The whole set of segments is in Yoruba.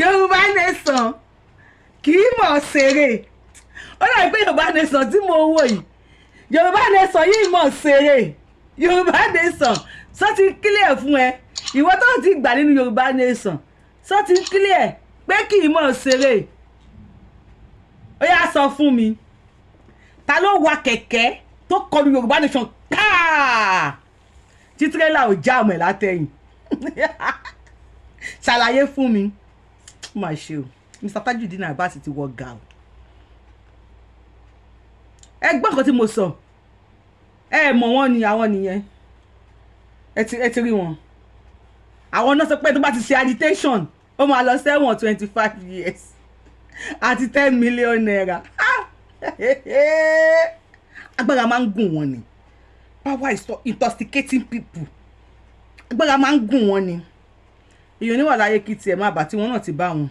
Yorùbá Nation kì í mọ̀ ṣeré. Ó dàbí pé Yorùbá Nation tí mo wò yìí, Yorùbá Nation yìí mọ̀ ṣeré. Yorùbá Nation sọ ti clear fún ẹ, ìwọ tó ti gbà nínú Yorùbá Nation, sọ ti clear pé kì í mọ̀ ṣeré. Ó yá, sọ fún mi, ta ló wa kẹ̀kẹ́ tó kọlu Yorùbá Nation káà tí tírélà ò jam ẹ̀ látẹ̀yìn? Ṣàlàyé fún mi. Ó mà ṣe o, Mr Tajudeen Abbas ti wọ gà o. Ẹ gbọ́ nǹkan tí mo sọ, ẹ mọ̀ wọ́n ni àwọn nìyẹn. Ẹ ti rí wọn, àwọn náà sọ pé tó bá ti ṣe agitation, ó máa lọ sẹ́wọ̀n 25 years àti ₦10 million. Agbára máa ń gùn wọn ni. Power is intoxicating people. Agbára máa ń gùn wọn ni. Èèyàn níwà láyé kí tiẹ̀ má bà tí wọ́n náà ti bá wọn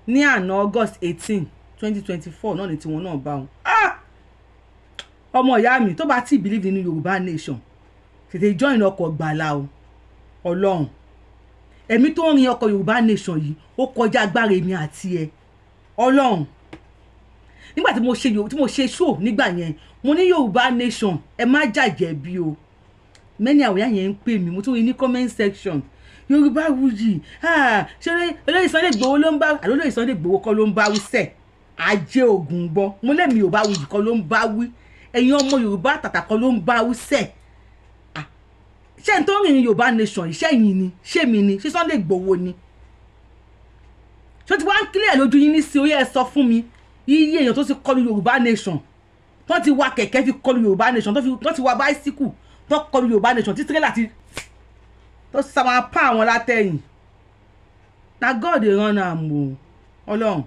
ní àná, August 18, 2024 náà ni tiwọn náà bá wọn. Ọmọ ìyá mi tó bá ti believe nínú Yorùbá Nation, tètè join ọkọ̀ gbàlà o. Ọlọ́run, ẹ̀mí tó ń rin ọkọ̀ Yorùbá Nation yìí, ó kọjá agbára èmi àti ẹ. Ọlọ́run, nígbà tí mo ṣe show nígbà yẹn, mo ní Yorùbá Nation, ẹ má jàjẹ́ bí o. Many àwọn ìyá yẹn ń pè mí, mo tún rí ní comment section, Yorùbá Wuyì, ṣé olóyè Sunday Igboho ló ń bá àlọ́? Olóyè Sunday Igboho kọ́ ló ń bá wí sẹ̀. Ajé ògùn gbọ́, mo lẹ́mi Yorùbá Wuyì kọ́ ló ń bá wí. Ẹ̀yin ọmọ Yorùbá tàtà kọ́ ló ń bá wí sẹ̀. Ṣé n tó rìn Yorùbá Nation yìí, ṣẹ́yìn ni? Ṣé mi ni? Ṣé Sunday Igboho ni? Ṣé ti wá ń clear lójú yín ní sí orí? Ẹ sọ fún mi iye èèyàn tó ti kọlu Yorùbá Nation, tó ti wa kẹ̀kẹ́ fi kọlu Yorùbá Nation, tó ti wa báísíkù tó kọlu Yorùbá Nation, tí tírélà ti tó sábà pa àwọn látẹ̀yìn. Na God dey run am o. Ọlọ́run,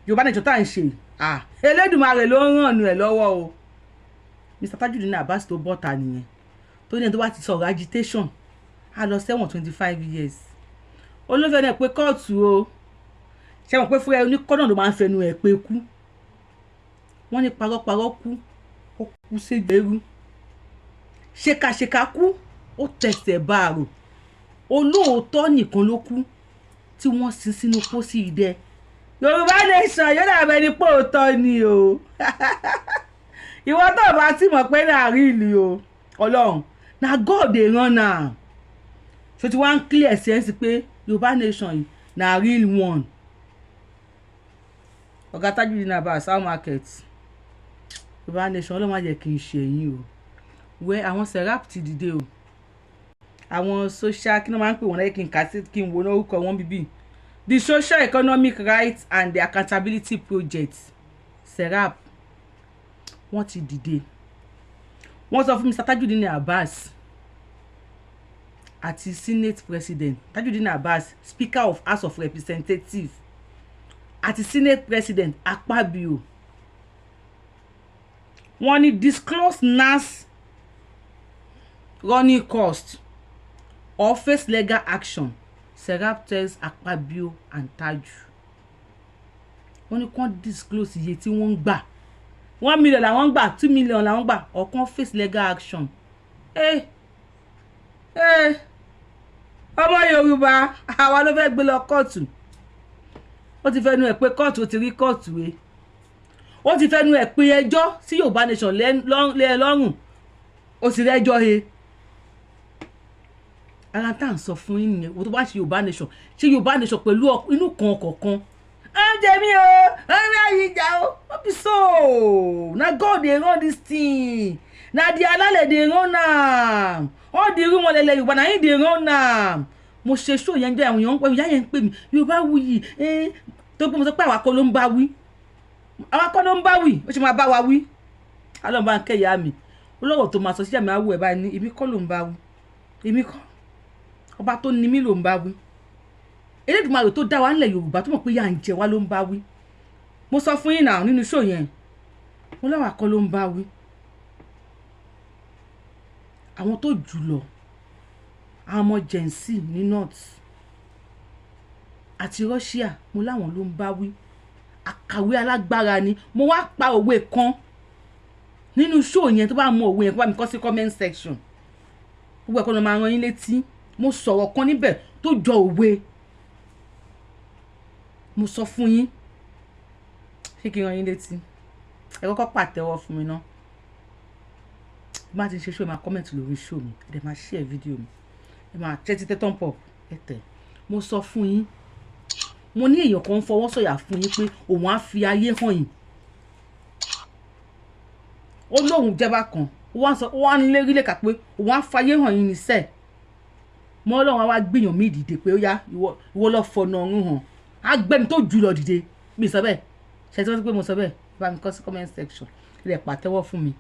Yorùbá Nation tá à ń ṣe, ah, Elédùmarè ló ń ràn ẹ̀ lọ́wọ́ o. Mr Tajudeen Abbas tó bọ́ta nìyẹn, tó ní ẹni tó bá ti sọ̀rọ̀ agitation, á lọ sẹ́wọ̀n 25 years. Olófẹ́ náà pé kóòtù o. Ṣé wọn pé fúnra ẹ oníkọ́nà ló máa ń fẹnu ẹ̀ pé kú? Wọ́n ní parọ́parọ́ kú, ó kú séjú eérú. Ṣèkàṣèkà kú, ó tẹsẹ̀ bá a rò. Olóòótọ́ nìkan ló kú tí wọ́n sin sínú pósí idẹ. Yorùbá Nation yóò dàbẹ̀ ní pé òótọ́ ni o. Ìwọ tó bá ti mọ̀ pé náà rí ìlú o, Ọlọ́run, na God dey run am. So ti wá ń clear sí ẹ́ sí pé Yorùbá Nation yìí na real one. Ọ̀gá Tajudeen Abbas, how market? Yorùbá Nation, Ọlọ́run má jẹ́ kí n ṣe yín o. Wẹ́ àwọn SERAP ti dìde o. Àwọn social, kí ni wọ́n máa ń pè wọ́n lẹ́yìn? Kí n kà sí, kí n wo orúkọ wọn bíbí, the Social Economic Rights and the Accountability Project, SERAP, wọ́n ti dìde. Wọ́n sọ fún Mr Tajudeen Abbas àti Senate President Tajudeen Abbas, Speaker of House of Representatives, àti Senate President Akpabio, wọ́n ní disclose NASS running cost or face legal action, SERAP tells Akpabio and Taju. Wọ́n ní kàn disclose iye tí wọ́n ń gbà. 1 million làwọn ń gbà, 2 million làwọn ń gbà, or kàn face legal action. Eh, eh, ọmọ Yorùbá, àwa ló fẹ́ gbé lọ kóòtù. Ó ti fẹnu ẹ̀ pé kóòtù, ó ti rí kóòtù e. Ó ti fẹnu ẹ̀ pé ẹjọ́ sí Yorùbá Nation lọ́rùn, ó sì rẹ́jọ́ he. Ara tá à ń sọ fún yín nìyẹn. Wọ́n tó bá ṣe Yorùbá Nation, ṣe Yorùbá Nation pẹ̀lú inú kan kọ̀ọ̀kan. Ẹ ń jẹ mí o, ẹ ń rí ìjà o. No be so. Na God dey run this thing. Na the alálẹ̀ dey run am. All the irúnmọlẹ̀ Yorùbá, na him dey run am. Mo ṣe show yẹn jẹ́, àwọn èèyàn ń pè, ìyá yẹn ń pè mí, Yorùbá Wuyì tó pé mo sọ pé àwa kọ́ ló ń bá wí, àwa kọ́ ló ń bá wí, ó ṣe máa bá wa wí. Alọ́ bá ń kẹ́ ìyá mi olówó tó máa sọ sí àmì àwọ̀ ẹ̀ báyìí ní èmi kọ́ ló ń bá wí, èmi kọ́, ọba tó ní mí ló ń bá wí. Elédùmarè tó dá wa nílẹ̀ Yorùbá, tó mọ̀ pé yà ń jẹ wá, ló ń bá wí. Mo sọ fún yín náà nínú show yẹn, mo láwa kọ́ ló ń bá wí. Àwọn tó jù lọ, àwọn ọmọ Gen Z ní North àti Russia, mo láwọn ló ń bá wí. Àkàwé alágbára ni. Mo wá pa òwe kan nínú show yẹn. Tó bá mọ òwe yẹn, kó bá mi kọ sí comment section. Gbogbo ẹ̀kọ́ ló máa rán yín létí. Mo sọ̀rọ̀ kan níbẹ̀ tó jọ òwe. Mo sọ fún yín, ṣé kí n rán yín létí? Ẹ kọ́kọ́ pàtẹ́wọ́ fún mi náà. Bí má ti ṣe show, ẹ máa comment lórí show mi, ẹ dẹ̀ máa share fídíò mi, ẹ máa tẹ́tí tẹ́ thumb up ẹ tẹ̀. Mo sọ fún yín, mo ní èèyàn kan ń fọwọ́ sọ̀yà fún yín pé òun á fi ayé hàn yín. Ó lóun jẹ́bá kan, ó wá ń sọ, ó wá ń lérí lẹ́ka pé òun á fayé hàn yín ní sẹ́ẹ̀ mọ́. Ọlọ́run á wá gbìyàn mí dìde pé ó yá, ìwọ lọ fọ̀nà ọ̀run hàn, á gbẹ́ni tó jù lọ dìde. Mi sọ bẹ́ẹ̀? Ṣe tí wọ́n ti pé mo sọ bẹ́ẹ̀? Bá mi kọ sí comment section, ẹ lè pàtẹ́wọ́ fún mi,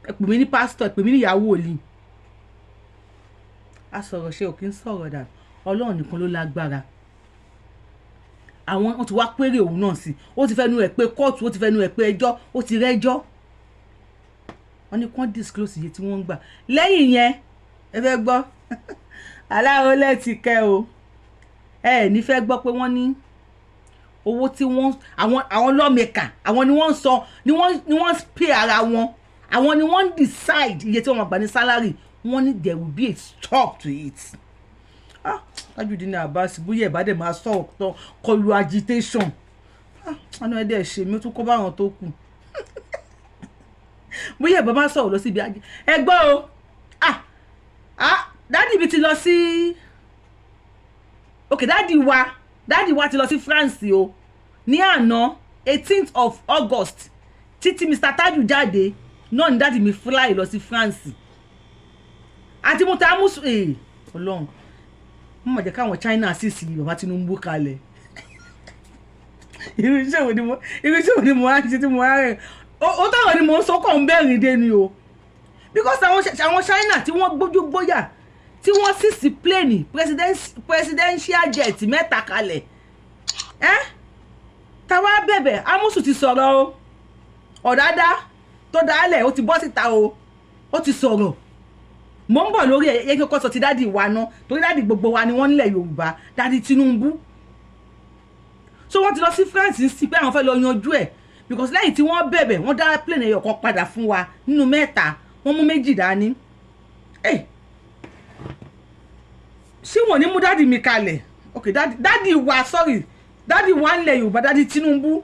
ẹ pè mí ní pásítọ̀, ẹ pè mí ní ìyàwó òlì. A sọ̀rọ̀ ṣe ò kí ń sọ̀rọ̀ dànù. Ọlọ́run nìkan ló lágbára. Àwọn wọn ti wá péré òun náà sí, ó ti fẹ́nu ẹ̀ pé kóòtù, ó ti fẹ́nu ẹ̀ pé ẹjọ́, ó ti rẹ́jọ́. Wọ́n ní kán disclose iye tí wọ́n ń gbà. Lẹ́yìn yẹn, ẹ fẹ́ gbọ́ aláwo lẹ́ẹ̀tì kẹ́ o, ẹ ní fẹ́ gbọ́ pé wọ́n ní owó tí wọ́n àwọn lawmaker, àwọn ni wọ́n ń sọ, ni wọ́n pay ara wọn, àwọn ni wọ́n ń decide iye tí wọ́n máa gbà ní salary. Wọ́n ní there will be a stop to it. Ah, Tajudeen Abbas, bóyá ẹ̀ bá dẹ̀ máa sọ̀rọ̀ tán kọlu agitation. Ah, àná ẹ̀ dẹ̀ ṣe mí, ó tún kó báwọn tó kù. Bóyá ẹ̀ bá máa sọ̀rọ̀ lọ síbi ajé. Ẹ gbọ́ o. Ah ah, daddy mi ti lọ sí, ok, daddy wa ti lọ sí France o ní àná, 18th of August. Títí Mr Taju jáde náà ní daddy mi fly lọ sí France àti mo ta musu. Ọlọ́run mo mọ̀ jẹ́ káwọn China sì sí bàbá Tinubu kalẹ̀. Irú iṣẹ́ wo ni mo wá ń ṣe tí mo wá rẹ̀? Ó tọ̀rọ̀ ni mo ń sọ, kàn ń bẹ̀rẹ̀ dé ni o, because àwọn China tí wọ́n gbójú gbóyà, tí wọ́n sì sí plane presidential jet mẹ́ta kalẹ̀ ẹ́, táwa bẹ̀bẹ̀. Amusu ti sọ̀rọ̀ o. Ọ̀dádá tó dálẹ̀, ó ti bọ́ síta o, ó ti sọ̀rọ̀. Mo ń bọ̀ lórí ẹ̀. Yẹ kí n kọ́ sọ ti daddy wa ná, torí daddy gbogbo wa ni wọ́n nílẹ̀ Yorùbá, daddy Tinubu. So wọ́n ti lọ sí France ń sí pé àwọn fẹ́ lọ yanjú ẹ̀, because lẹ́yìn tí wọ́n bẹ̀bẹ̀, wọ́n dá plane ẹyọ kan padà fún wa nínú mẹ́ta, wọ́n mú méjì dání. Ẹ̀ ṣé wọ́n ní mú daddy mi kalẹ̀? Ok, daddy wa, sorry, daddy wa nílẹ̀ Yorùbá, daddy Tinubu.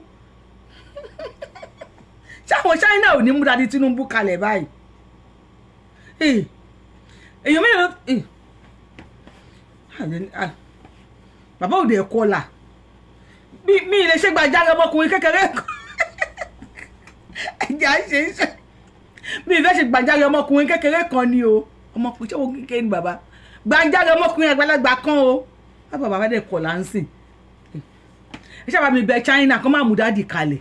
Ṣé àwọn China ò ní mú daddy Tinubu kalẹ̀ báyìí? Èèyàn mélòó? Bàbá òde ẹ̀kọ́ là mi lè ṣe gbàjáre ọmọkùnrin kékeré kan, ẹ̀jẹ̀ á ṣe é ṣe. Mi ìfẹ́ ṣe gbàjáre ọmọkùnrin kékeré kan ni o. Ọmọkùnrin, ṣé wo kékeré ni bàbá? Gbàjáre ọmọkùnrin àgbàlagbà kan o. Bàbá dẹ̀ kọ̀ là ń sìn. Ẹ ṣáà bá mi bẹ China kó má mú daddy kalẹ̀,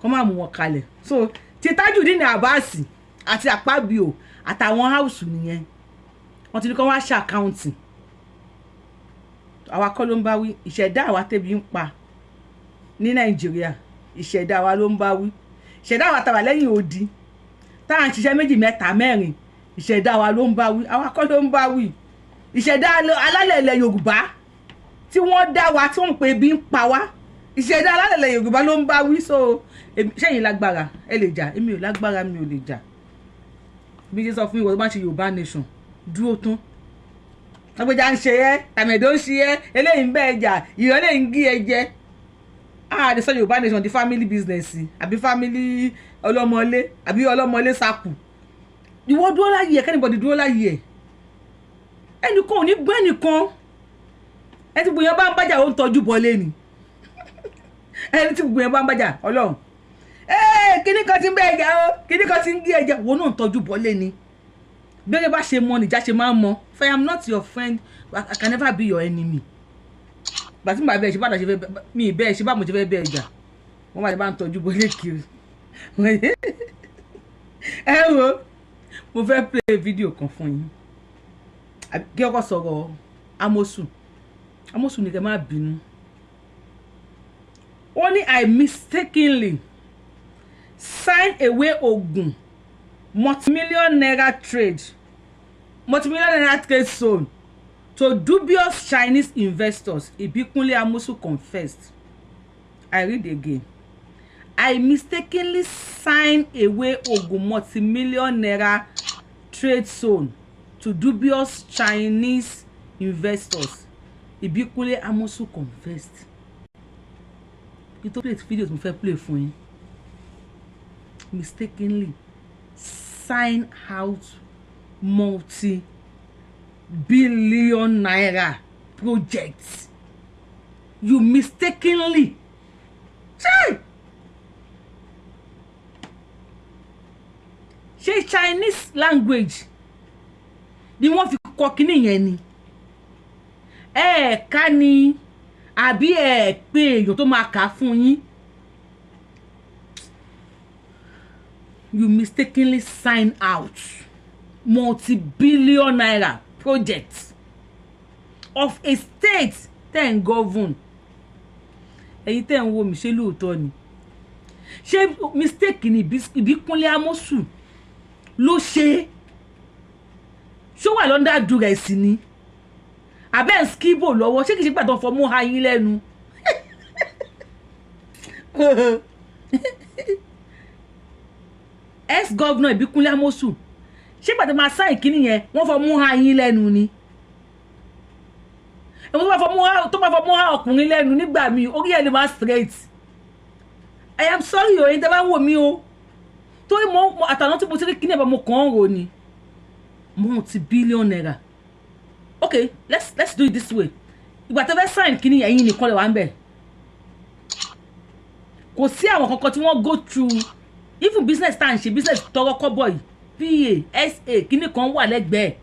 kó má mú wọn kalẹ̀. So ti Tajudeen Abbas àti Akpabio àtàwọn house nìyẹn, wọ́n ti ní kó wá ṣe account. Àwa kọ́ ló ń bá wí. Ìṣẹ̀dá àwa tẹ́bi ń pa ní Nàìjíríà, ìṣẹ̀dá wa ló ń bá wí. Ìṣẹ̀dá àwa tàwà lẹ́yìn odi, tá à ń ṣiṣẹ́ méjì, mẹ́ta, mẹ́rin, ìṣẹ̀dá wa ló ń bá wí. Àwa kọ́ ló ń bá wí. Ìṣẹ̀dá alálẹ̀ ilẹ̀ Yorùbá tí wọ́n dá wa, tí wọ́n ń pè bí ń pa wá, ìṣẹ̀dá alálẹ̀ ilẹ̀ Yorùbá ló ń bá wí. So ṣẹ́yìn lágbára, ẹ lè jà. Èmi ò lágbára, mi ò lè jà. Bí ṣe sọ fún ìwọ tó bá ń ṣe Yorùbá nation, dúró tán. Lágbèjà ń ṣe ẹ́, tàmẹ̀dó ń ṣe ẹ́, eléyìí ń bẹ́ ẹ jà, ìrọ̀lẹ́ ń gé ẹ jẹ. Ah, they sọ Yorùbá nation di family business, àbí family ọlọ́mọlé, àbí ọlọ́mọlé sakù. Ìwọ dúró láyé ẹ, kí anybody dúró láyé ẹ. Ẹnìkan ò ní gbọ́ ẹnìkan. Ẹni tí gbogbo yẹn bá ń bájà, ó ń tọ́jú bọ́lé ni. Ẹni tí gbogbo yẹn bá ń bájà, Ọlọ́run ee, kíní kan ti ń bẹ́ ẹja o, kíní kan ti ń gé ẹja, wo náà ń tọ́jú bọ́lé ni. Bẹ́rẹ̀ bá ṣe mọ nìjà ṣe máa ń mọ. If I am not your friend, I can never be your enemy. Gbàtí màá bẹ́ẹ̀ ṣe bá ṣe fẹ́ mi bẹ́ẹ̀ ṣe bá mo ṣe fẹ́ bẹ́ẹ̀ jà, wọ́n máa ṣe bá ń tọ́jú bọ́lé kiri. Ẹ wo, mo fẹ́ play video kan fún yín kí ọkọ sọ̀rọ̀ Amosu. Amosu ní kẹ́ má bínú. Ó ní, "I mistakenly sign away Ogun multimillion naira trade zone to dubious Chinese investors," Ibikunle Amosu confessed. I read again: "I mistakenly signed away Ogun multimillion naira trade zone to dubious Chinese investors." Ìbíkúnlé Amosun confessed. Kí tó play video tí mo fẹ́ play fún yín, mistakenly sign out multi-billion naira project. You mistakenly. Chai! Ṣé Chinese language ni wọ́n fi kọ kínní yẹn ni? Ẹ̀ẹ̀ka ni àbí ẹ̀ pé èèyàn tó máa kà á fún yín? You mistakenly sign out multi-billion naira project of a state tẹ́ ń govern. Ẹ̀yin tẹ́ ń wo mi, ṣé lóòótọ́ ni? Ṣé mistake ni Ìbíkúnlé Amosun ló ṣe? Ṣó wà l'under duress ni? Abẹ́ ń skíbò lọ́wọ́? Ṣé kìí ṣe gbàdán fọmú ha yín lẹ́nu? Ex-governor Ìbíkúnlé Amosun, ṣé gbàdán máa sáìn kínní yẹn wọ́n fọmú ha yín lẹ́nu ni? Ẹ̀wọ̀n tó bá fọmú ha ọkùnrin lẹ́nu nígbà míì, orí ẹ̀ lè máa straight. I am sorry o, ẹ̀yin tẹ́ bá ń wò mí o, torí mo àtàná tí mo ti rí kínní ẹ̀ bá mo kàn án rò ni. Multi-billion naira. Okay, let's do it this way. Ìgbà tó fẹ́ sign kínní, ẹ̀yin nìkan lè wà ń bẹ̀. Kò sí àwọn kankan tí wọ́n go through. Even business tá à ń ṣe, business tọrọ kọ́bọ̀ yìí, PA SA kínní kan wà lẹ́gbẹ̀ẹ́.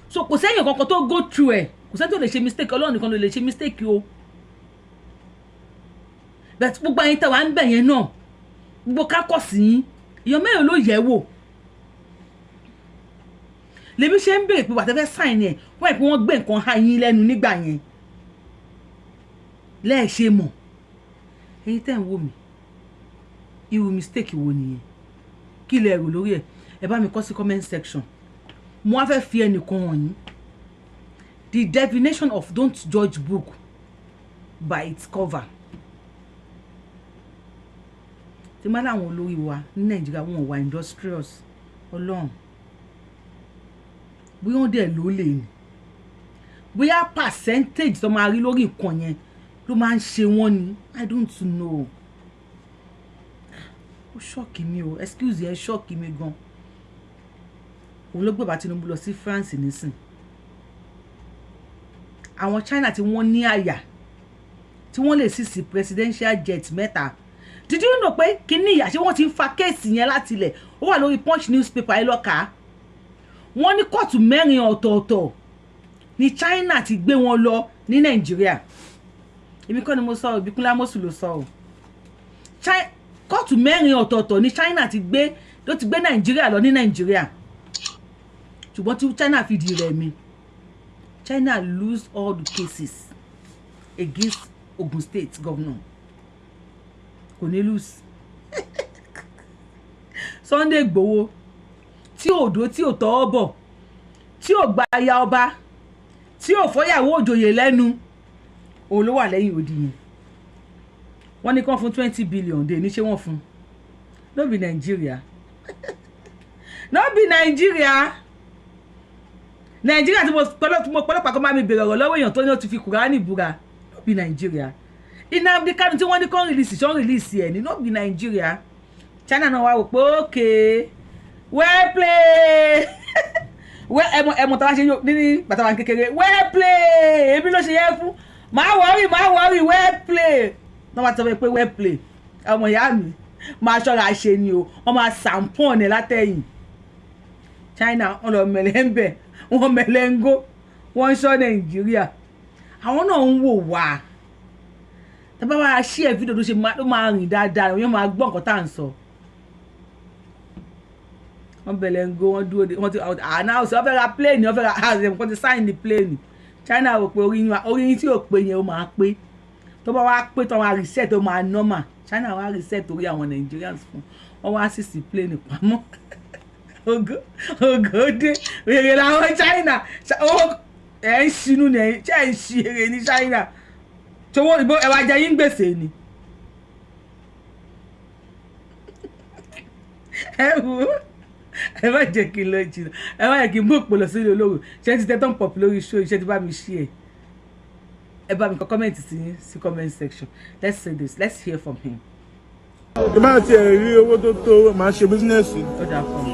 So kò sẹ́yìn kankan tó go through ẹ̀. Kò sẹ́yìn tó lè ṣe mistake. Ọlọ́run nìkan ló lè ṣe mistake o. But gbogbo ẹ̀yin tẹ́ wà ń bẹ̀ yẹn náà, gbogbo kákọ̀sí yín, èèyàn mẹ́rin ló yẹ̀ wò. Lèmi ṣe ń béèrè pé wà tẹ́fẹ́ sign ẹ̀, wọ́n ẹ̀ pé wọ́n gbé nǹkan há yín lẹ́nu nígbà yẹn lẹ́ẹ̀ṣẹ̀ mọ̀. Ẹ̀yin tẹ́ ń wò mí, irú mistake wo nìyẹn? Kí lẹ rò lórí ẹ̀? Ẹ bá mi kọ sí comment section. Mo wá fẹ́ fi ẹnìkan hàn yín, the definition of don't judge book by its cover. Tí má láwọn olórí wa ní Nàìjíríà, wọn ò wà industrious. Ọlọ́run, bóyá wọ́n dẹ̀ ló lè ní, bóyá percentage tó máa rí lórí nǹkan yẹn ló máa ń ṣe wọ́n ni, I don't know. Ó shock mi o, excuse yẹn shock mi gan. Òun ló gbé bá Tinubu lọ sí France nísìn. Àwọn China tí wọ́n ní àyà tí wọ́n lè seize presidential jet 3. Did you know pé kíní ìyà ṣé wọ́n ti ń fa case yẹn láti ilẹ̀? Ó wà lórí Punch newspaper, ẹ lọ́ka. Wọ́n ní kóòtù 4 ọ̀tọ̀ọ̀tọ̀ ní China ti gbé wọn lọ ní Nàìjíríà. Èmi kọ́ ni mo sọ, Ìbíkúnlé Amosun ló sọ o. Kóòtù 4 ọ̀tọ̀ọ̀tọ̀ ní China ti gbé, ló ti gbé Nàìjíríà lọ ní Nàìjíríà. Ṣùgbọ́n tí China fi di rẹ̀ mi, China lose all the cases against Ogun State governor. Kò ní lose. Sunday Igboho tí ò dó, tí ò tọwọ́ bọ̀, tí ò gba aya ọba, tí ò fọ́yàwó òjòyè lẹ́nu, òun ló wà lẹ́yìn odi yẹn. Wọ́n ní kí wọ́n fún 20 billion dé ní. Ṣé wọ́n fún? No be Nigeria, no be Nigeria. Nàìjíríà tí mo pọlọpàá kó máa mi bèrè ọ̀rọ̀ lọ́wọ́ èèyàn tó ní ó ti fi Kùránì búra, no be Nigeria. Nnamdi Kanu tí wọ́n ní kó release, ṣọ́ release ẹ̀ ní? No be Nigeria. China náà wá wò pé okay, well play, well, ẹmọ ẹmọ tá a bá ṣe ní bàtà wa kékeré, well play, èmi ló ṣe yẹ fún, máa worry, máa worry, well play. Wọ́n bá ti sọ pé well play, ọmọ ìyá mi, máa ṣọ́ra ṣe ni o, wọ́n máa sàmpọ̀n ẹ̀ látẹ̀yìn. China wọ́n lọ mẹ̀lẹ́ ń bẹ̀, wọ́n mẹ̀lẹ́ ń gó, wọ́n ń ṣọ́ Nàìjíríà. Àwọn náà ń wò wá. Tá bá wá ṣí ẹ̀ fídíò tó ṣe ló máa rìn dáadáa, wọ́n máa gbọ́ nǹkan tá à ń sọ. Wọ́n bẹ̀lẹ̀ ń go, wọ́n dúró de wọ́n ti announce, wọ́n fẹ́ ra plane, wọ́n fẹ́ ra house, wọ́n ti sign the plane. China rò pé orí yín tí ò pé yẹn, ó máa pé. Tó bá wá pé tó wá reset, ó máa normal. China wá reset orí àwọn Nigerians fún wọ́n, wá sì sí plane pamọ́. Ògo ògo dé, èrè làwọn China ẹ̀ ń ṣinú ni. Ẹ̀ ṣe ń ṣi èrè ní China tówó ìbò ẹ̀ wá jẹ yín gbèsè ni. Ẹ wo, ẹ má jẹ́ kí n lọ jìnnà, ẹ má jẹ́ kí n mú òpó lọ sílé olóru. Ṣé ti tẹ́ tán pọ̀ lórí show? Iṣẹ́ ti bá mi ṣí ẹ̀. Ẹ bá mi kọ comment sí comment section. Let's say this, let's hear from him. Tí bá tiẹ̀ rí owó tó tó, máa ṣe business. Ó dáa fún mi.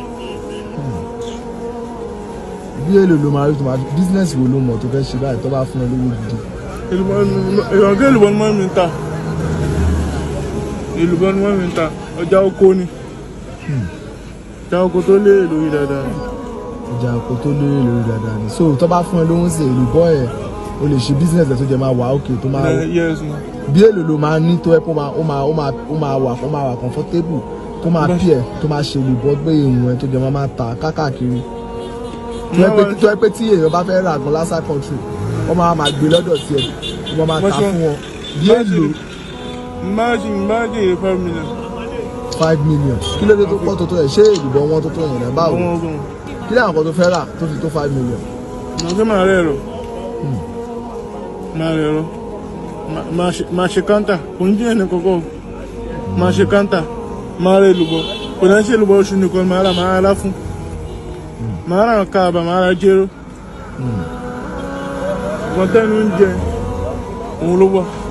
Bí èlò ló máa rí tó máa business wo ló mọ̀ tó fẹ́ ṣe báyìí tó bá fún ẹ lówó gidi? Ìrànkẹ́, èlùbọ́ ni wọ́n mi ń ta, èlùbọ́ ni wọ́n mi ń ta. Ọjà oko ni, ọjà oko tó lé lórí dáadáa ni. Ọjà oko tó lérè lórí dáadáa ni. So tó bá fún ẹ lówó sí èlùbọ́ ẹ, o lè ṣe business ẹ tó jẹ máa wà òkè tó máa Yes ma. Bí èlò ló máa ní tó ẹ kó máa ó máa wà comfortable, tó máa pí ẹ, tó máa ṣe èlùbọ́ gbé ìwọ̀n ẹ tó jẹ máa ta káàkiri, tó ẹ pé tí èèyàn bá fẹ́ rà gan lásà country, wọ́n máa gbé lọ́dọ̀ tiẹ̀, wọ́n máa ta fún wọn? Bí èlò? Máa ṣe 5 million. 5 million? Kí ló dé tó pọ̀ tó tó ẹ̀? Ṣé èlùbọ́ wọn tó tó yẹn náà? Báwo? Ọmọ ogun. Kí làwọn kan tó fẹ́ rà tó fi tó 5 million? Ìrànkẹ́, máa rẹ̀ rọ̀, máa rẹ̀ rọ̀, máa ṣe counter. Kò ní jẹ́ ẹni kọ̀kọ́, máa ṣe counter, máa rẹ̀ èlùbọ́. Kò ní ṣe èlùbọ́ oṣù nìkan máa rà, máa rà fún, máa rà káàbà, máa rà jéró. Nǹkan tẹ́nu ń jẹ,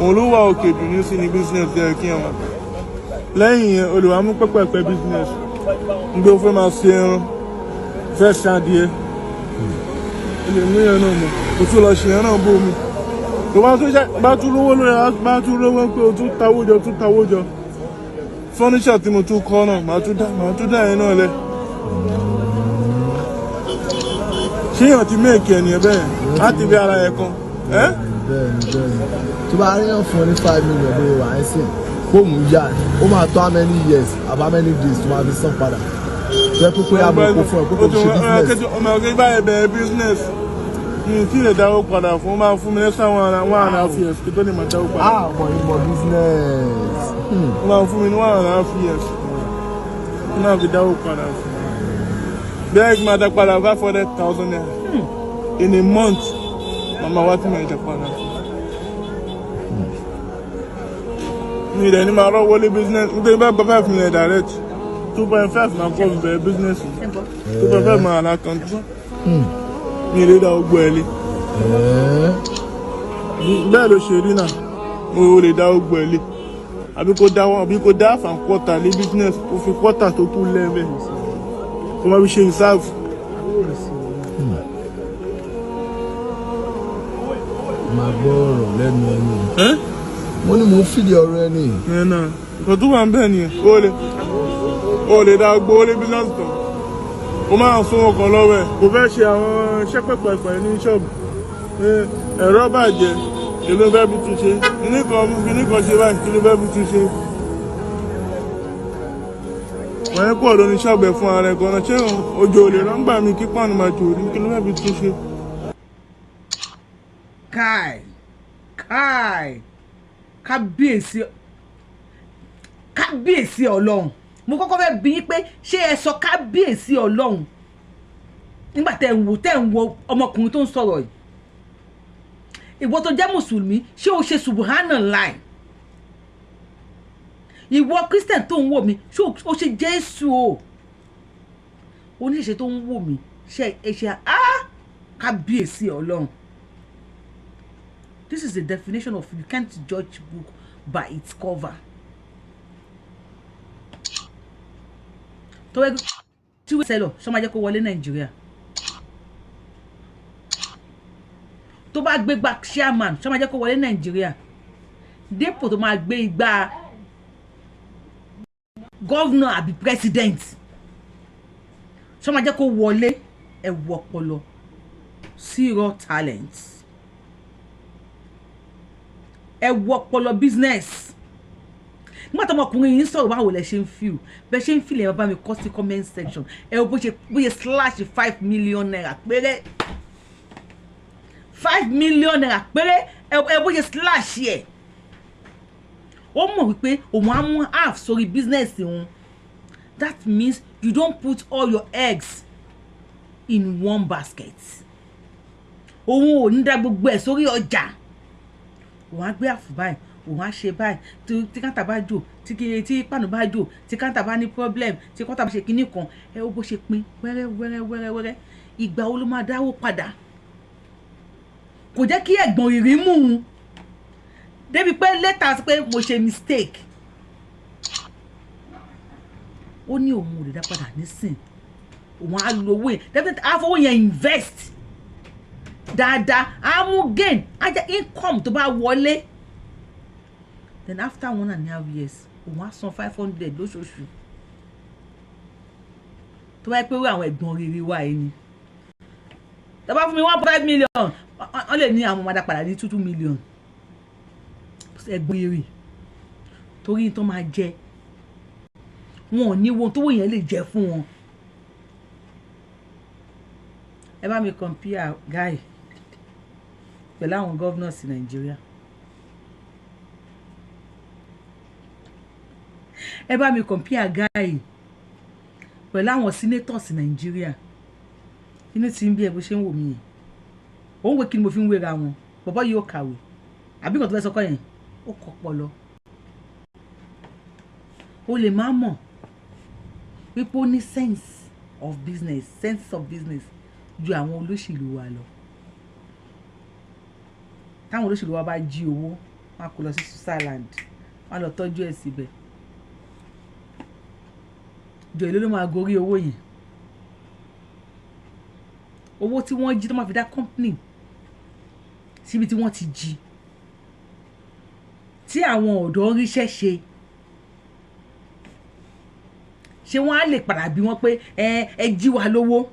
òun ló wà òkè jù ní sí ní business yẹ kí ẹ wà. Lẹ́yìn yẹn, olùwàmú pẹ́pẹ́pẹ́ business ń gbé. Ó fẹ́ máa ṣe ẹran, fẹ́ ṣe adìẹ, ó lè mú yẹn náà mọ̀. Kò tún lọ ṣe yẹn náà bó mi tó bá tún bá tún lówó lórí, bá tún lówó pé o tún tawó jọ, tún tawó jọ. Furniture tí mo tún kọ́ náà, màá tún dá yẹn náà lẹ̀. Ṣé èèyàn ti make ẹ̀ nìyẹn bẹ́ẹ̀ láti bí ara ẹ̀ kan ẹ́? Bẹ́ẹ̀ni, tó bá rí yàn fún ọ ní 5 million bóyá wà á sìn fóònù yá, ó máa tó how many years àbá how many days tó máa fi san padà, tó yẹ pé pé àmọ́ kó fún ẹ pé kò fi ṣe business? Ọmọ ọ̀gá báyìí bẹ̀rẹ̀ business, mi ì tí lè dáwó padà fún. Ó máa fún mi lẹ́sàn 1.5 years kí tó lè máa dáwó padà. Ah, ọmọ yìí mọ business. Ó máa fún mi ní 1.5 years kí máa fi dáwó padà fún. Bí ẹ máa dá padà 500,000 naira in a month, màmá wa tí màá dá padà fún mi dẹ̀ ní máa rọ́ wọlé business, nítorí bá gba 5 million direct, 2.5 máa kọ́ fi bẹ̀rẹ̀ business, 2.5 máa rà kan mi lè dá ogbó ẹ lé. Bẹ́ẹ̀ ló ṣe rí náà. Mo lè dá ogbó ẹ lé, àbí kó dá wọn, àbí kó dá half and quarter lé business, kó fi quarter tó kù lẹ́ẹ̀mẹ́, kó má fi ṣe reserve. Máa gbọ́ ọ̀rọ̀ lẹ́nu ẹni. Mo ní mò ń fìdí ọ̀rọ̀ ẹni. Ẹ náà, nǹkan tó wà ń bẹ̀ nìyẹn. Ó lè dá ogbó lé business tán, ó máa sún ọkàn lọ́wọ́ ẹ̀, kò fẹ́ ṣe àwọn iṣẹ́ pẹ̀pẹ̀pẹ̀ ní ṣọ́ọ̀bù. Ẹ̀rọ bàjẹ́, èló fẹ́ bí tún ṣe? Kíní kan kíní kan ṣe báyìí, kí ló fẹ́ bí tún ṣe? Wọ́n yẹn pọ̀ lóní ṣọ́ọ̀bù ẹ̀ fún ara ẹ̀ gan-an. Ṣé òjò ò lè rọ́ngbà mi kí pàánù máa jò ní? Kí ló fẹ́ bí tún ṣe? Kai kai, kábíyèsí, kábíyèsí Ọlọ́run! Mo kọ́kọ́ fẹ́ bi yín pé ṣé ẹ sọ kábíyèsí Ọlọ́run nígbà tẹ́ ń wo ọmọkùnrin tó ń sọ̀rọ̀ yìí? Ìwọ tó jẹ́ mùsùlùmí, ṣé o ṣe subhanallah? Ìwọ Christian tó ń wò mí, ṣé o ṣe Jésù o? Oníṣẹ́ tó ń wò mí, ṣe ẹ ṣe á kábíyèsí Ọlọ́run? This is the definition of you can't judge book by its cover. Tó wẹ́ tí wọ́n sẹ́lọ̀ ṣọ́ máa jẹ́ kó wọlé Nàìjíríà, tó bá gbé gba chairman, ṣọ́ máa jẹ́ kó wọlé Nàìjíríà? Dépò tó máa gbé igbá governor àbí president, ṣọ́ máa jẹ́ kó wọlé? Ẹ wọ ọpọlọ, zero talent. Ẹ wọ ọpọlọ business. Nígbà tó ọmọkùnrin yìí ń sọ̀rọ̀, báwo lẹ ṣe ń feel? Bẹ́ẹ̀ ṣe ń feel, ẹ bá mi kọ sí comment section. Ẹ wo bó ṣe slash ₦5 million péré, ₦5 million péré. Ẹ bó ṣe slash ẹ̀. Ó mọ̀ wípé òun á mú half sórí business òun. That means you don't put all your eggs in one basket. Òun ò ní dá gbogbo ẹ̀ sórí ọjà. Òun á gbé àfù báyìí, òun á ṣe báyìí. Tí counter bá jò, tí kí tí pàánù bá jò, tí counter bá ní problem, tí counter bá ṣe kinní kan, ẹ ó bó ṣe pín wẹ́rẹ́ wẹ́rẹ́ wẹ́rẹ́ wẹ́rẹ́. Ìgbà wo ló máa dáwó padà? Kò jẹ́ kí ẹ̀gbọ́n ìrí mú un. Débi pé later sọ pé mo ṣe mistake. Ó ní òun ò lè dá padà nísìn, òun á lo owó yẹn definitely, á fowó yẹn invest dáadáa, á mú gain, á jẹ́ income tó bá wọlé. Then after 1.5 years, òun á san 500 lóṣooṣù. Tó bá yẹ pé àwọn ẹ̀gbọ́n rere wà yìí ni, tó bá fún mi 1.5 million, wọ́n lè ní àwọn máa dá padà ní 2 2 million. Ẹ̀gbọ́n rere, torí tó máa jẹ wọn ò ní wo tó wò yẹn lè jẹ fún wọn. Ẹ bá mi compare guy pẹ̀lú àwọn governors Nàìjíríà. Ẹ bá mi compare guy pẹ̀lú àwọn senators Nàìjíríà. Inú ti ń bí ẹ bó ṣe ń wò mí yẹn, òun wé kí ni mo fi ń wéra wọn. Bàbá yìí ó kàwé àbí nǹkan tó fẹ́ sọkọ yẹn, ó kọ́ pọlọ. Ó lè má mọ̀ wípé ó ní sense of business ju àwọn olóṣèlú wa lọ. Táwọn olóṣèlú wa bá jí owó, wọn á kó lọ sí Switzerland, wọn á lọ tọ́jú ẹ̀ síbẹ̀. Jọ, èló ló máa gorí owó yẹn? Owó tí wọ́n jí tó máa fi dá company síbi tí wọ́n ti jí, tí àwọn ọ̀dọ́ ń ríṣẹ́ ṣe, ṣé wọ́n á lè padà bí wọ́n pé ẹ jí wa lówó?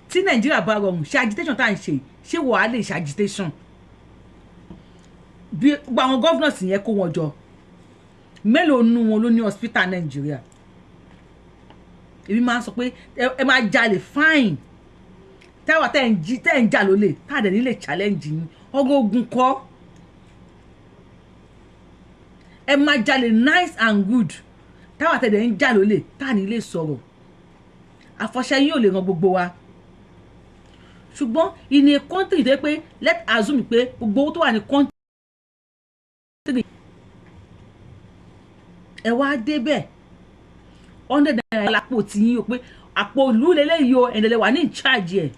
Tí Nàìjíríà bá rọrùn, ṣe agitation tá à ń ṣe, ṣé wọ́n á lè ṣe agitation bí gbogbo àwọn governors yẹn kó wọn jọ? Mélòó nínú wọn ló ní hospital Nàìjíríà? Èmi máa ń sọ pé ẹ máa jalè, fine. Táwa tẹ́ ń jí, tẹ́ ń jà lólè, tá a dẹ̀ nílé challenge yín, ọgọ́ ogun kọ́. Ẹ máa jalè nice and good. Táwa tẹ́ dẹ̀ ń jà lólè, tá a nílé sọ̀rọ̀, àfọ̀ṣẹ yín ò lè ran gbogbo wa. Ṣùgbọ́n in a country tó yẹ pé, let assume pé gbogbo owó tó wà ní country, ẹ wá débẹ̀, 100 naira lápò tí yín o, pé àpò ìlú lélẹ́yìí o, ẹ̀ǹdẹ̀lẹ̀ wà ní in charge ẹ̀.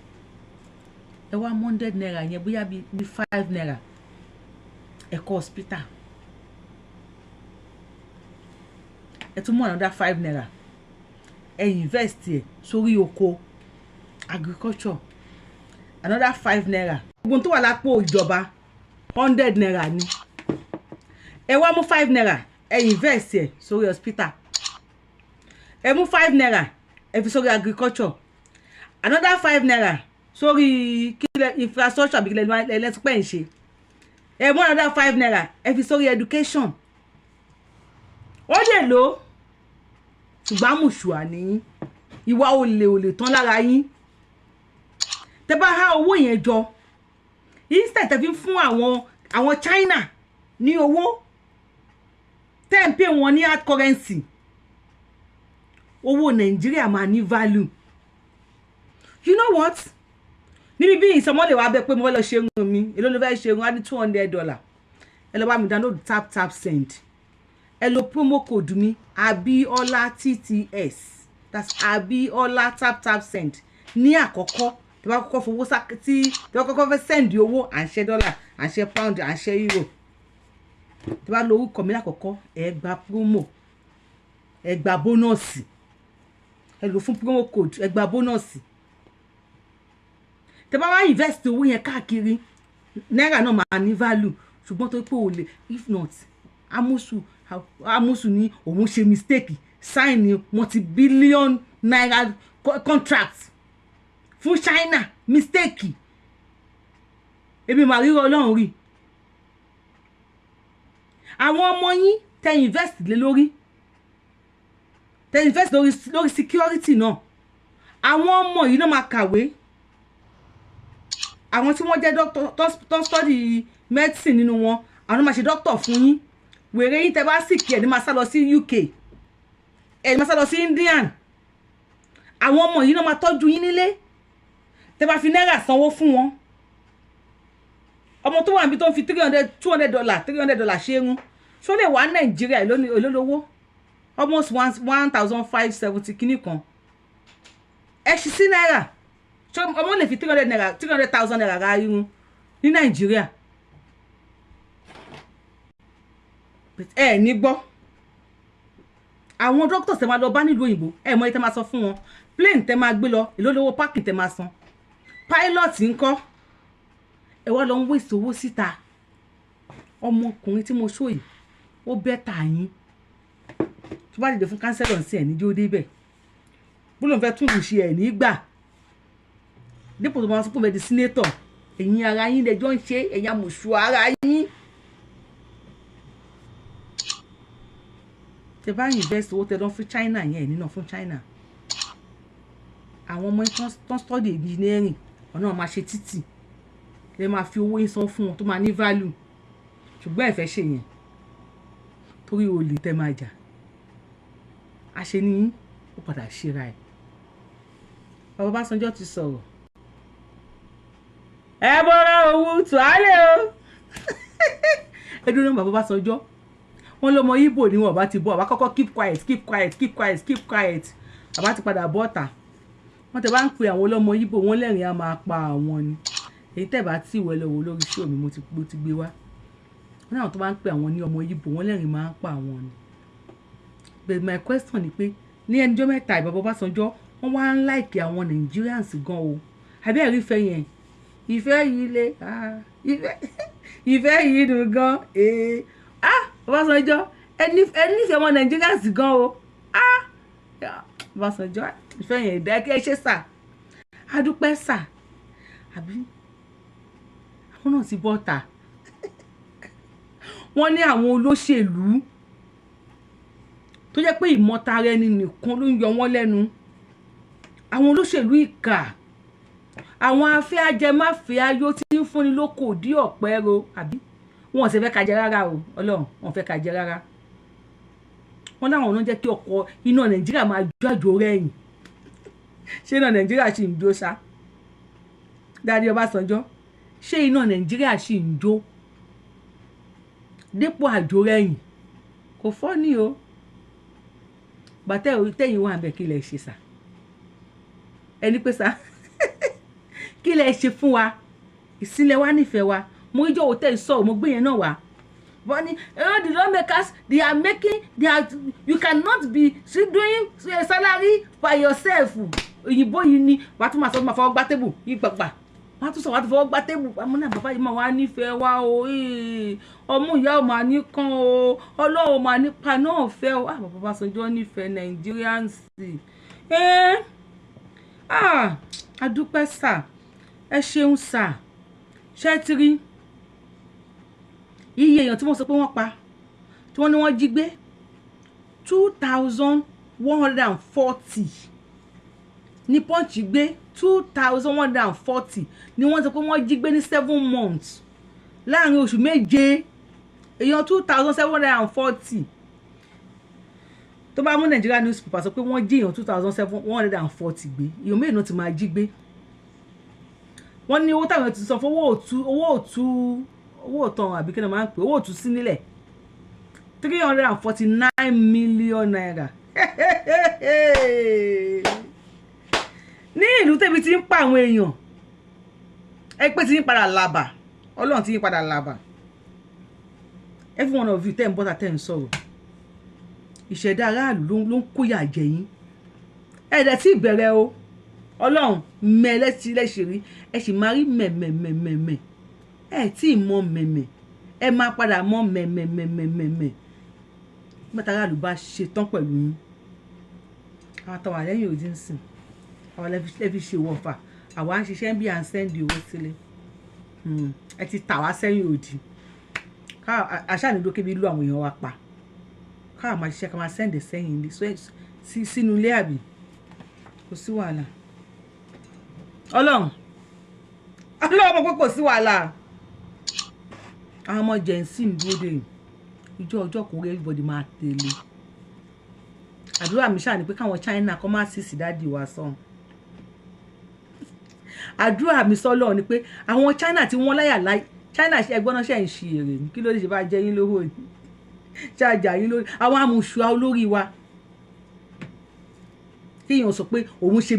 Ẹ wá 100 naira yẹn, bóyá bíi 5 naira, ẹ kọ́ hospital. Ẹ tún mú another 5 naira, ẹ invest ẹ sórí oko, agriculture. Another 5 naira, gbogbo tó wà lápò ìjọba, 100 naira ni. Ẹ wá mú 5 naira, ẹ invest ẹ sórí hospital. Ẹ mú 5 naira, ẹ fi sórí agriculture. Another 5 naira sórí kílẹ̀ infrastructure àbí kílẹ̀ ẹlẹ́sìpẹ́ ń ṣe. Ẹ mú another 5 naira, ẹ fi sórí education. Ó lè lò ó, ṣùgbọ́n àmùṣùà ní ìwà olè ò lè tán lára yín. Tẹ bá há owó yẹn jọ, instead tẹ fi ń fún àwọn China ní owó, tẹ́ ń pè wọ́n ní hard currency, owó Nàìjíríà máa ní value. You know what? Níbi bí ìsọmọlẹ̀ wa bẹ pé mo fẹ́ lọ ṣe irun mi, èló ló fẹ́ ṣe irun? Á ní $200. Ẹ lọ bá mi download Tap Tap Send, ẹ lo promo code mi, Abiola TTS, that's Abiola Tap Tap Send. Ní àkọ́kọ́ tí wọ́n kọ́kọ́ fowó sá, tí wọ́n kọ́kọ́ fẹ́ send owó, à ń ṣe dọ́là, à ń ṣe pound, à ń ṣe euro, tí wọ́n lo orúkọ mi lákọ̀ọ́kọ́, ẹ gba promo, ẹ gba bonus. Ẹ lò fún promo code, ẹ gba bonus. Tẹ bá wá invest owó yẹn káàkiri, náírà náà máa ní value. Ṣùgbọ́n tó pé o lè, if not, Amosun, Amosun ní òun ṣe mistake, sign multi-billion naira contract fún China, mistake. Èmi màá ríro Ọlọ́run rí. Àwọn ọmọ yín tẹ invest lé lórí, tẹ invest lórí security náà, àwọn ọmọ yìí náà máa kàwé. Àwọn tí wọ́n jẹ́ doctor tó study medicine nínú wọn, àwọn náà máa ṣe doctor fún yín. Wèrè yín, tẹ bá sì kí ẹ ní máa sá lọ sí UK, ẹ ní máa sá lọ sí Indian. Àwọn ọmọ yìí náà máa tọ́jú yín nílé, tẹ bá fi náírà sanwó fún wọn. Ọmọ tó wà níbi tó ń fi 300, $200, $300 ṣe irun, ṣó lè wá Nàìjíríà? Èló lówó? Almost one thousand five seventy kíní kan. Ẹ ṣí sí náírà, ṣé ọmọ lè fi 300 naira, 300,000 naira ra irun ní Nàìjíríà? Ẹ ní gbọ́, àwọn doctors tẹ máa lọ bá nílùú òyìnbó, ẹ mọ iye tẹ máa sọ fún wọn, plane tẹ máa gbé lọ, èló lówó parking tẹ máa san, pilot ńkọ́? Ẹ wá lọ ń waste owó síta. Ọmọkùnrin tí mo ṣó yìí, ó better yín. Tó bá dìde fún councillor sí, ẹ̀ ní jó débẹ̀. Bó lóun fẹ́ tún lù ṣe, ẹ̀ ní gbà. Dípò tó máa sọ pé òun fẹ́ di senator, ẹ̀yin ara yín lẹ́jọ́ ń ṣe, ẹ̀yin amòṣù ara yín. Tẹ bá invest owó tẹ lọ fún China yẹn, ẹ̀ nínà fún China. Àwọn ọmọ yín tó ń study engineering, ọ̀nà máa ṣe títì, lè máa fi owó yín san fún wọn tó máa ní value. Ṣùgbọ́n ẹ fẹ́ ṣe yẹn torí olè tẹ máa jà. Àṣẹ ni yín, ó padà ṣera ẹ̀. Bàbá Ọbásanjọ́ ti sọ̀rọ̀. Ẹ bọ́ra owó tùhálẹ̀ o. Ẹ dúró náà, bàbá Ọbásanjọ́, wọ́n lọ́mọ Ìgbò ni wọn bá ti bọ́. Àbá kọ́kọ́ keep quiet, keep quiet, keep quiet, keep quiet. Àbá ti padà bọ́ ọ̀tà. Wọ́n tẹ bá ń pe àwọn ọlọ́mọ Ìgbò, wọ́n lẹ́rìn á máa pa àwọn ni. Èyí tẹ̀ bá tí ìwẹ́ lọ wò lórí show mi, mo ti gbé wá. Wọ́n ní àwọn tó bá ń pe àwọn ní ọmọ Ìgbò, wọ́n lẹ́rìn máa ń pa àwọn ni. But my question ni pé, ní ẹnjọ́ mẹ́ta, ìbàbá Ọbásanjọ́, wọ́n wá ń like àwọn Nigerians gan o. Àbí ẹ̀rí ìfẹ́ yẹn? Ìfẹ́ yìí le, ìfẹ́, ìfẹ́ yìí dùn gan. Ee, ah, Ọbásanjọ́, ẹ nífẹ̀ẹ́ ọmọ Nigerians gan o. Ah, Ọbásanjọ́, ìfẹ́ yẹn ìdá kí ẹ ṣe sà, adúpẹ́ sà. Àbí àwọn náà ti bọ́ ta? Wọ́n ní àwọn olóṣèlú tó jẹ́ pé ìmọ̀tara ẹni nìkan ló ń yọ wọ́n lẹ́nu, àwọn olóṣèlú ìkà, àwọn afẹ́ ajẹmáfẹ́ ayó tí ń fúnni lóko dí ọ̀pẹ́ ro, àbí wọn ò sì fẹ́ ká jẹ rárá o. Ọlọ́run, wọn ò fẹ́ ká jẹ rárá. Wọn láwọn náà jẹ́ kí ọkọ̀ iná Nàìjíríà máa jó àjò rẹ̀yìn. Ṣé iná Nàìjíríà ṣì ń jó ṣá, Daddy Ọbásanjọ́? Ṣé iná Nàìjíríà ṣì ń jó dépò àjò rẹ̀yìn? Kò fọ́ ní o. Bàtẹ́ tẹ̀yìn wà bẹ́ẹ̀, kí lẹ ṣe sà? Ẹni pé sà, kí lẹ ṣe fún wa? Ìsílẹ̀ wa nífẹ̀ẹ́ wa. Mo rí jọ̀wọ́ tẹ̀ sọ̀rọ̀, mo gbé yẹn náà wá. Wọ́n ní the lawmakers, they are making, they are, you cannot be doing salary by yourself. Òyìnbó yìí ni wàá tún máa sọ, máa fọwọ́ gbá table yìí gbàgbà. Wọ́n á tún sọ, wàá tún fọwọ́ gbá table. Àmọ́ náà, bàbá yìí máa wá nífẹ̀ẹ́ wa o. Ọmú ìyá ò máa ní kán o, Ọlọ́run máa nípa náà fẹ́ o. Bàbá Ọbásanjọ́ nífẹ̀ẹ́ Nigerians. Adúpẹ́ sà, ẹ ṣeun sà. Ṣé ti rí iye èèyàn tí wọ́n sọ pé wọ́n pa, tí wọ́n ní wọ́n jí gbé? 2,140 ní Punch gbé. 2,140 ni wọ́n sọ pé wọ́n jí gbé ní 7 months, láàrin oṣù 7, èèyàn 2,740. Tó bá mú Nigeria newspaper sọ pé wọ́n jí èèyàn 2,740 gbé, èèyàn mélòó náà ti máa jí gbé? Wọ́n ní owó táwọn ti san fún owó òtú, owó òtú, owó òtàn, àbí kí ni wọ́n máa ń pè, owó òtú sí nílẹ̀, ₦349 million. Ní ìlú tẹ́bi tí ń pa àwọn èèyàn, ẹ pé tí ń padà làbà. Ọlọ́run tí ń padà làbà. Every one of you tẹ́ ń bọ́ta, tẹ́ ń sọ̀rọ̀, ìṣẹ̀dá aráàlú ló ń kóyà jẹ yín. Ẹ dẹ̀ tí ì bẹ̀rẹ̀ o. Ọlọ́run mẹ́lẹ́sí lẹ́sẹ̀ rí, ẹ sì máa rí mẹ̀mẹ̀mẹ̀mẹ̀. Ẹ tí ì mọ mẹ̀mẹ̀, ẹ máa padà mọ mẹ̀mẹ̀mẹ̀mẹ̀mẹ̀ nígbà tí aráàlú bá ṣe tán pẹ̀lú yín. Àwọn àtàwọn àlẹ́yìn òdì ń sìn, àwọn lẹ́fi ṣe wọ̀fà. Àwa ń ṣiṣẹ́ bí à ń send owó sílé. Ẹ ti tà wá sẹ́yìn òdì. Àṣà nílò kébi lú àwọn èèyàn wa pa, káà máa ṣiṣẹ́, ká máa send sẹ́yìn ilé sínú ilé, àbí kò sí wàhálà? Ọlọ́run, Ọlọ́run mọ̀ pé kò sí wàhálà. Àwọn ọmọ Gen Z ń dúró dé ìjọ ọjọ́ kan orí. Everybody máa tẹ̀lé. Àdúrà mi ṣáà ni pé káwọn China kọ́ má sì sí daddy wa sàn. Àdúrà mi sọ́lọ́ ni pé àwọn China tí wọ́n láyà láyé China ṣe ẹgbọ́n náà ṣe ń ṣe èrè ní. Kí ló dé? Ṣe bá jẹ́ yín lówó ni? Ṣe àjà yín lórí àwọn amùsùn olórí wa? Kéèyàn sọ pé òun ṣe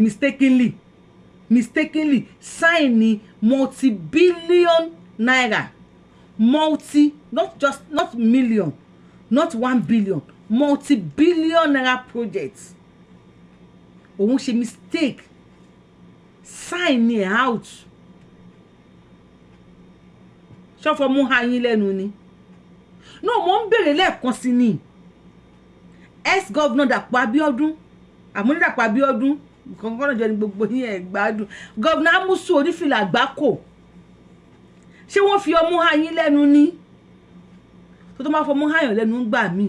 mistakenly sign ní multi-billion naira, multi, not just, not million, Not 1 billion, multi-billion naira project. Òun ṣe mistake sign ẹ̀ out. Ṣọ́fọ̀ mú ha yín lẹ́nu ni? No, mo ń béèrè lẹ́ẹ̀kan sí ni. Ex-governor Dàpọ̀ Abíọ́dún, àmúlẹ̀ Dàpọ̀ Abíọ́dún kankan náà jẹ́ ní gbogbo yín ẹ̀ gbádùn. Governor Amosun onífìlà àgbákò, ṣé wọ́n fi ọmú ha yín lẹ́nu ni? Tó máa fọmú hàyàn lẹ́nu ń gbà míì,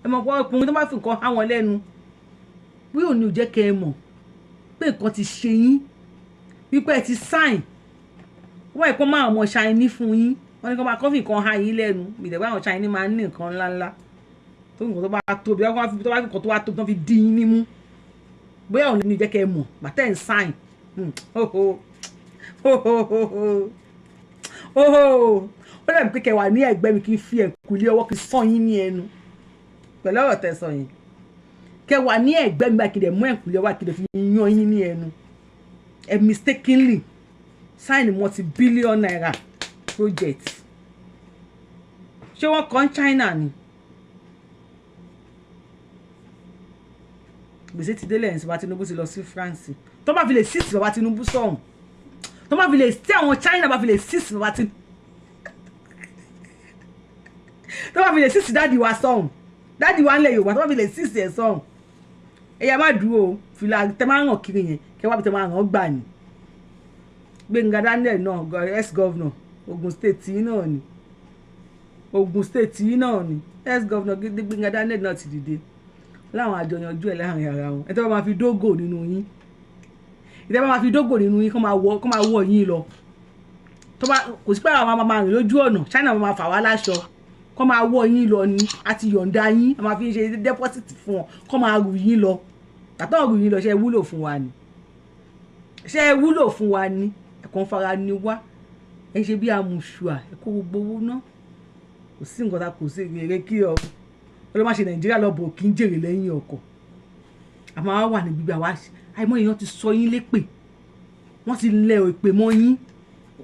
ẹ mọ̀ pé ọkùnrin tó máa fi nǹkan há wọn lẹ́nu bí òní ò jẹ́ kẹ́ ẹ mọ̀ pé nǹkan ti ṣe yín, wípé ẹ ti sign. Wọ́n ẹ̀kọ́ máa mọ̀ ṣáínì fún yín, wọ́n ní kó máa kọ́fì kan há yín lẹ́nu. Ìdẹ̀gbẹ́ àwọn ṣáínì máa ń ní nǹkan ńláńlá tó nǹkan tó bá tóbi, wọ́n fi tó bá fi nǹkan tó wá tóbi tó fi dí yín nímú. Bóyá òun ní jẹ́ kẹ́ ẹ mọ̀ bàtẹ́ ń sign. Oho oho oho, ó dàbí pé kẹ́ wà ní ẹ̀gbẹ́ mi, kí n fi ẹ̀kú lé ọwọ́, kí n sọ yín ní ẹnu pẹ̀lú ọ̀rọ̀ tẹ́ sọ yẹn. Kẹ́ wà ní ẹ̀gbẹ́ mi báyìí, kí n dẹ̀ mú ẹ̀kú lé ọwọ́, kí n dẹ̀ fi yan yín ní ẹnu. Ẹ mistakenly sign multi-billion naira project. Ṣé wọ́n kọ́ ní China ni? Gbèsè ti délẹ̀ ní. Bàbá Tinubu ti lọ sí France. Tó bá fi lè sísì bàbá Tinubu sọ̀hún, tó bá fi lè tí àwọn China bá fi lè sísì bàbá Tinubu, tó bá fi lè sísì daddy wa sọ̀hún, daddy wa ńlẹ̀ Yorùbá, tó bá fi lè sísì ẹ̀ sọ̀hún, ẹ̀yà má dúró o. Fìlà tẹ máa ń ràn kiri yẹn, kẹ wá bí tẹ máa ràn gbà ní. Gbẹ̀ngà Daniel náà, ex-governor Ogun State yìí náà ni, Ogun State yìí náà ni ex-governor Gbẹ̀ngà Daniel náà ti dìde láwọn àjọyànjú ẹ̀ láàrin ara wọn. Ẹ tẹ́ bá máa fi dógò nínú yín, ẹ tẹ́ bá máa fi dógò nínú yín, kó máa wọ yín lọ. Tó bá kò sí pé àwọn máa rìn lójú ọ̀nà, China máa fà wá láṣọ, kó máa wọ yín lọ ni. A ti yọ̀ǹda yín, a máa fi ń ṣe deposit fún wọn, kó máa rù yín lọ. Tàtọ́ rù yín lọ, ṣe é wúlò fún wa ni? Ṣe é wúlò fún wa ni? Ẹ̀kan fara ni wá. Ẹ ṣe bí amùsùà, ẹ kó gbogbo owó ná. Kò sí nǹkan ta kò sí èrè kí ọ ọlọ́ má ṣe Nàìjíríà lọ bò kí n jèrè lẹ́yìn ọkọ̀. Àmọ́ àwa wà ní gbígbà wá. Àìmọ́ èèyàn ti sọ yín lépè, wọ́n ti lẹ èpè mọ́ yín,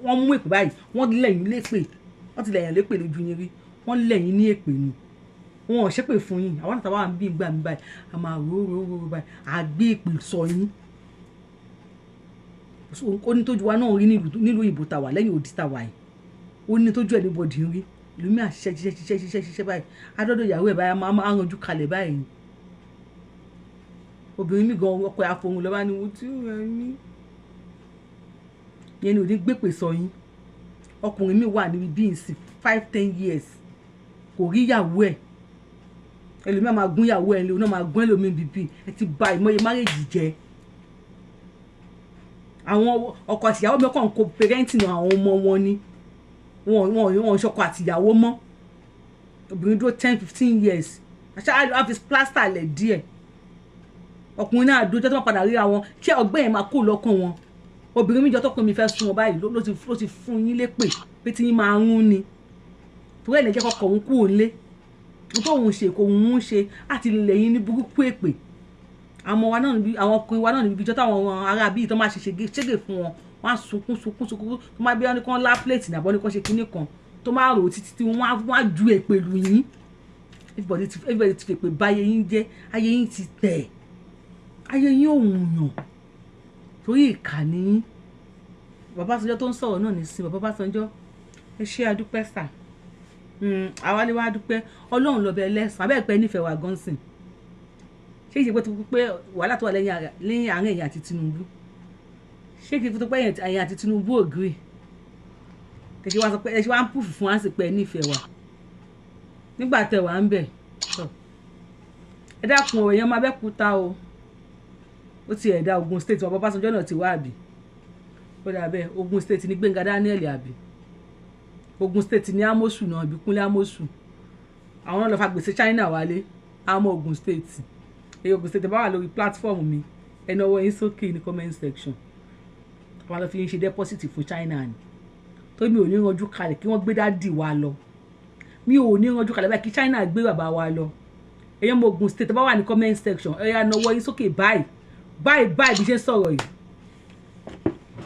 wọ́n mú èpè báyìí, wọ́n lẹ̀ yín lépè, wọ́n ti lẹ̀ yín lépè lójú yín rí. Wọ́n lẹ̀ yín ní èpè ni, wọn ò ṣépè fún yín. Àwọn àtàwọn à ń bí gbà mí báyìí, a máa rò rò rò báyìí, à gbé èpè sọ yín. Ó ní tójú wa náà rí nílùú òyìnbó ta wà lẹ́yìn òdì ta wà yìí, ó ní tójú ẹ̀ níbọ̀dì ń rí. Ìlú mi àṣiṣẹ́ ṣiṣẹ́ ṣiṣẹ́ ṣiṣẹ́ ṣiṣẹ́ báyìí, adọ́dọ̀ ìyàwó ẹ̀ báyìí, máa ranjú kalẹ̀ báyìí. Obìnrin mi gan, ọkọ ẹ̀ àfohùn lọ́ba ni wọ́n tí ó rẹ̀ mí yẹn ni ò ní gbépè sọ yín. Ọkùnrin mi wà níbi bíi nsìn 5, 10 years, kò rí ìyàwó ẹ̀. Ẹlòmíà máa gún ìyàwó ẹ̀ lóun náà, máa gún ẹlòmíì bíbí. Ẹ ti ba ìmọ̀ye marriage jẹ́. Àwọn ọkọ àtìyàwó mi kàn kó parenting àwọn ọmọ wọn ni wọn ṣọkọ àtìyàwó mọ́. Obìnrin dúró 10, 15 years, àṣà á fi plaster lẹ̀ díẹ̀. Ọkùnrin náà dúró tó padà ríra wọn, ṣé ọgbẹ́ yẹn máa kó lọ́kàn wọn? Obìnrin mi jọ tọkùnrin mi fẹ́ sún wọn báyìí, ló ti fún yín lépè pé tí yín máa rún ni, torí ẹ̀ lè jẹ́ kọ́kọ́ òun kúrò nílé. Ohun tó òun ṣe kò òun ṣe àti lẹ̀ yín ní burúkú èpè. Àwọn wa náà níbi, àwọn ọkùnrin wa náà níbi ìjọ táwọn ará bíi tó máa ṣe ṣégè fún wọn, wọn á sunkún sunkún sunkún. Tó máa bí wọn ní kán lá plate nàbọ ní kán ṣe kinní kan, tó máa rò títí tí wọ́n á ju èpè lù yín. Everybody ti fèpè báyé yín jẹ́. Ayé yín ti tẹ̀, ayé yín ò wùyàn torí ìkànnì yín. Bàbá Ọbásanjọ́ tó ń sọ̀rọ̀ náà ní sí. Bàbá Ọbásanjọ́, ẹ ṣé, adúpẹ́ sà. Àwa lè wá dúpẹ́. Ọlọ́run lọ́bẹ̀ ẹlẹ́sàn abẹ́ ìpẹ́ nífẹ̀ẹ́ wa gan sìn. Ṣé ìṣe pé tó pé wàhálà tó wà lẹ́yìn àárín ẹ̀yìn àti Tinubu, ṣé kìí tó pé ẹ̀yìn àti Tinubu agree, tẹ̀sí wá sọ pé ẹ ṣe wá ń pùfù fún wa sí pé ẹ nífẹ̀ẹ́ wa nígbà tẹ̀ wá ń bẹ̀? Ẹ dákun o, èèyàn máa bẹ́kúta o. Ó ti ẹ̀dá Ogun State wọn, Ọbásanjọ́ náà ti wá àbí? Ó dà bẹ́ẹ̀. Ogun State ní Gbẹ́ngà Daniel àbí? Ogun State ní Amosu náà, Ìbíkúnlé Amosu. Àwọn náà lọ fa gbèsè China wálé. Àmọ́ Ogun State, èyí Ogun State bá wà lórí platform mi, ẹni ọwọ́ yín sókè ní comment section. Àwọn lọ fi ń ṣe deposit fún China ni, tó mi ò ní ranjú kalẹ̀ kí wọ́n gbé daddy wa lọ. Mi ò ní ranjú kalẹ̀ báyìí kí China gbé bàbá wa lọ. Èyàn mọ Ogun State bá wà ní comment section, ẹ yà nawọ́ yín sókè báyìí báyìí báyìí bí ṣe ń sọ̀rọ̀ yìí,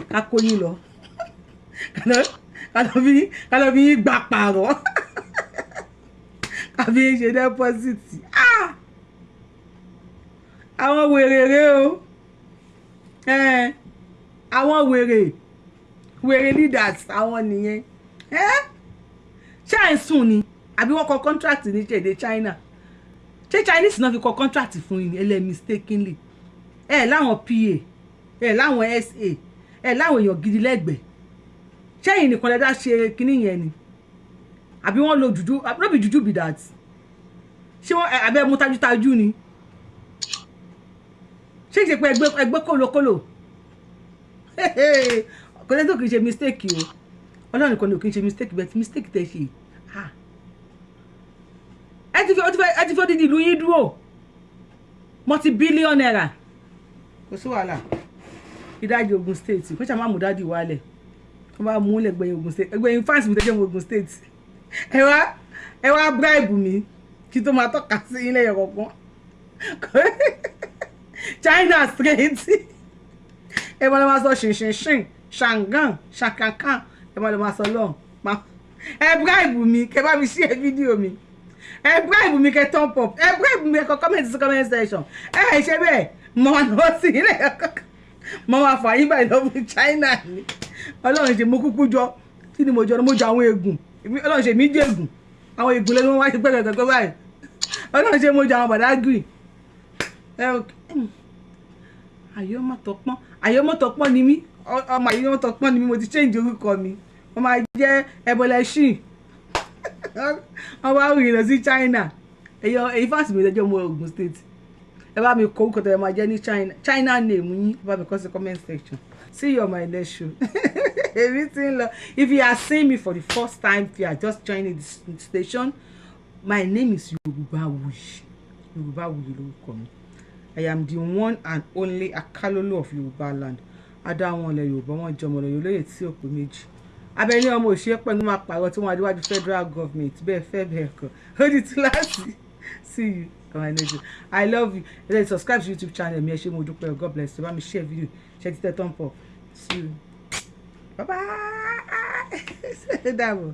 ká kó yín lọ, ká lọ fi yín gbà pààrọ̀. Àbí ń ṣe deposit. Àwọn wèrè rè o, àwọn wèrè wèrè leaders àwọn nìyẹn. Ṣé à ń sùn ni àbí wọ́n kọ contract ní ṣèdè China? Ṣé Chinese náà fi kọ contract fún yín ẹlẹ́ mistakenly? Ẹ láwọn PA, ẹ láwọn SA, ẹ láwọn èèyàn gidi lẹ́gbẹ̀ẹ́. Ṣẹ́yìn nìkan lẹ́dá ṣe kinní yẹn ni àbí wọ́n lo juju? No be juju be that. Ṣé wọ́n abẹ́ mú tajútajú ni? Ṣé ìṣe pé ẹgbẹ́ kólókóló kò lẹ́tọ̀? Kì í ṣe mistake o, Ọlọ́run nìkan ni ò kì í ṣe mistake, but mistake tẹ̀ ṣe, ẹ ti fi odidi ìlú yín dúró, multi billion naira. Kò sí wàhálà. Ìdajì Ogun State kó ṣàmà mú dádì wálẹ̀, wọ́n bá mú lẹ́gbẹ̀ẹ́ Ogun State, ẹgbẹ̀yìn fans mi tẹ́jọ́ mú Ogun State. Ẹ wá bribe mi kí tó máa tọ́ka sí ilé ẹ̀yọ̀ kọ̀ọ̀kan China straight. Ẹ máa lọ máa sọ ṣìnṣìnṣìn ṣàngàn ṣàkàkàn, ẹ máa lọ máa sọ lọ́hùn. Ẹ bribe mi kẹ bá mi share fídíò mi, ẹ bribe mi kẹ thumb up, ẹ bribe mi kẹ comment sí comment section. Ẹ ẹ ṣe bẹ́ẹ̀ mọ wà lọ sí ilé ẹ̀yọ̀ kọ̀ọ̀kan, mo máa fà yín báyìí lọ fún China ni. Ọlọ́run ṣe mo kúkú jọ kí ni mo jọ? Mo jọ àwọn eégún. Ọlọ́run ṣe mí jẹ́ ègùn, àwọn ègùn lẹ́nu wọn wá ṣe pẹ́ẹ́pẹ́ẹ́pẹ́ báyìí. Ọlọ́run ṣe mo jọ àwọn Badagry. Àyọ́mọ̀tọ́pọ́n, àyọ́mọ̀tọ́pọ́n ni mí, ọmọ àyọ́mọ̀tọ́pọ́n ni mí. Mo ti change orúkọ mi, mo máa jẹ́ ẹbọlẹ́ṣìn. Wọ́n wá rìn lọ sí China. Ẹ̀yọ èyí fásitì mi lẹ́jọ́ mọ Ogun State, ẹ bá mi kọ orúkọ tó yẹ máa jẹ́ ní China, China name yín, ẹ bá mi kọ sí comment section. See you on my next show. Èmi ti ń lọ. If you are seeing me for the first time, if you are just joining the station, my name is Yorubawuyi. Yorubawuyi lórúkọ mi. I am the one and only Akalolo of Yorùbá land. Adáwọn ilẹ̀ Yorùbá, wọn jọmọ lọ olóyè tí ò pé méjì. Abẹ́lé ọmọ òṣèré pẹ̀lú máa pààrọ̀ tí wọ́n adéwájú federal government bẹ́ẹ̀ fẹ́ bẹ́ẹ̀ kọ́. Ó di túláàsì. See you on my next show. I love you. Ẹ lè subscribe to YouTube channel mi. Ẹ ṣé, mo dúpẹ́. God bless you. Bá mi share video, ṣe títẹ thumb up. See you, bye bye, dàbọ̀.